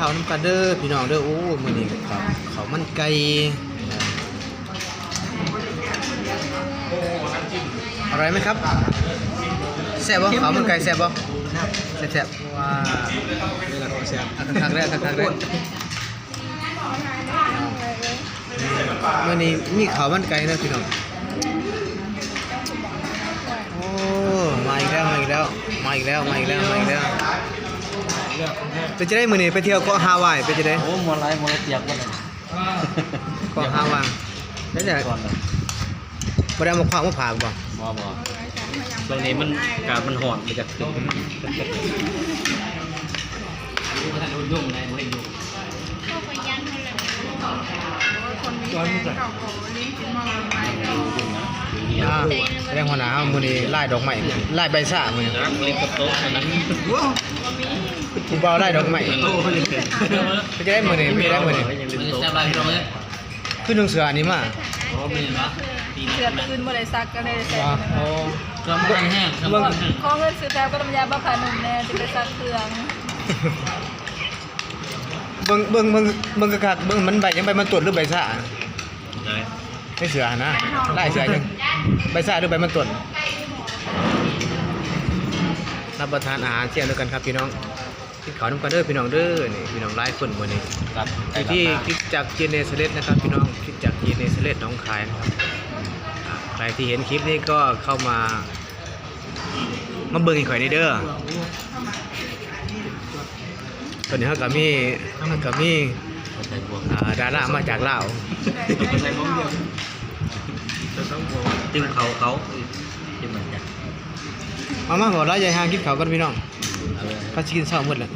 ເຂົ້ານຳກັນເດີພີ່ນ້ອງເດີ. ໂອ້ ມື້ນີ້ເຂົ້າ ເຂົ້າມັນໄກ່ ອະຮ່ອຍໄໝຄັບ? ແຊບບໍ່? ເຂົ້າມັນໄກ່ແຊບບໍ່? ແຊບໆ. ວ້າວ ນີ້ລະຂອງແຊບ ຄັກໆເດີ ຄັກໆເດີ. ມື້ນີ້ມີເຂົ້າມັນໄກ່ເດີພີ່ນ້ອງ. ໂອ້ ມາອີກແລ້ວ ມາອີກແລ້ວ ມາອີກແລ້ວ ມາອີກແລ້ວ ມາອີກແລ້ວ. ເປັນຈັ່ງໃດມື້ນີ້ ໄປທ່ຽວເກາະຮາວາຍ ເປັນຈັ່ງໃດ? ໂອ້ ມ່ວນຫຼາຍ ມ່ວນຫຼາຍ ປຽກໝົດເລີຍ ເກາະຮາວາຍ. ເປັນຈັ່ງໃດ? ບໍ່ໄດ້ເອົາໝາກພ້າວມາຝາກບໍ່? ບໍ່ ບໍ່ ຊ່ວງນີ້ມັນ ອາກາດມັນຮ້ອນ ບໍ່ຢາກຂຶ້ນ. ຄົນມີແຟນເຂົາກໍຫຼິ້ນກິນໝໍ້ໄມ້. ອ່າ ສະແດງຫົວໜ້າເຮົາມື້ນີ້ລາຍດອກໄມ້ ລາຍໃບຊາມື້ນີ້ ຜູ້ບ່າວລາຍດອກໄມ້. ເປັນຈັ່ງໃດມື້ນີ້? ເປັນຈັ່ງໃດມື້ນີ້? ຄືນຸ່ງເສື້ອອັນນີ້ມາ. ເສື້ອຕົວອື່ນບໍ່ໄດ້ຊັກ ກໍເລີຍໃສ່. ອໍ ເຄື່ອງມັນແຫ້ງ ເບິ່ງ ຂໍເງິນຊື້ແຟບກັບນ້ຳຢາປະຜ້ານຸ່ມແດ່ ຊິໄປຊັກເຄື່ອງ. ເບິ່ງ ເບິ່ງ ເບິ່ງ ເບິ່ງຄັກໆ ເບິ່ງມັນໃບຫຍັງ ໃບມັນຕົ້ນ ຫຼື ໃບຊາ? ໃບ ໃບເສື້ອຫັ້ນນະ ລາຍເສື້ອຫຍັງ ໃບຊາ ຫຼື ໃບມັນຕົ້ນ? ຮັບປະທານອາຫານທ່ຽງນຳກັນຄັບພີ່ນ້ອງ. ກິນເຂົ້ານຳກັນເດີພີ່ນ້ອງເດີ. ນີ້ພີ່ນ້ອງຫຼາຍຄົນມື້ນີ້ ທີ່ຄຣິສຕະຈັກຈີນເນຊາເລັດນະຄັບພີ່ນ້ອງ ຄຣິສຕະຈັກຈີນເນຊາເລັດໜອງຄາຍນະຄັບ. ໃຄທີ່ເຫັນຄລິບນີ້ກໍເຂົ້າມາ ມາເບິ່ງໃຫ້ຂ້ອຍແດ່ເດີ. ຕອນນີ້ເຮົາກໍມີ ເຮົາກໍມີ ອ່າ ດາລາມາຈາກລາວ ຕື່ມເຂົ້າເຂົາ ມາ ມາ ບໍ່ຫຼາຍ ຢ່າຫ່າງ ກິນເຂົ້າກັນພີ່ນ້ອງ. ເຂົາຊິກິນເຊົ້າໝົດແລ້ວ.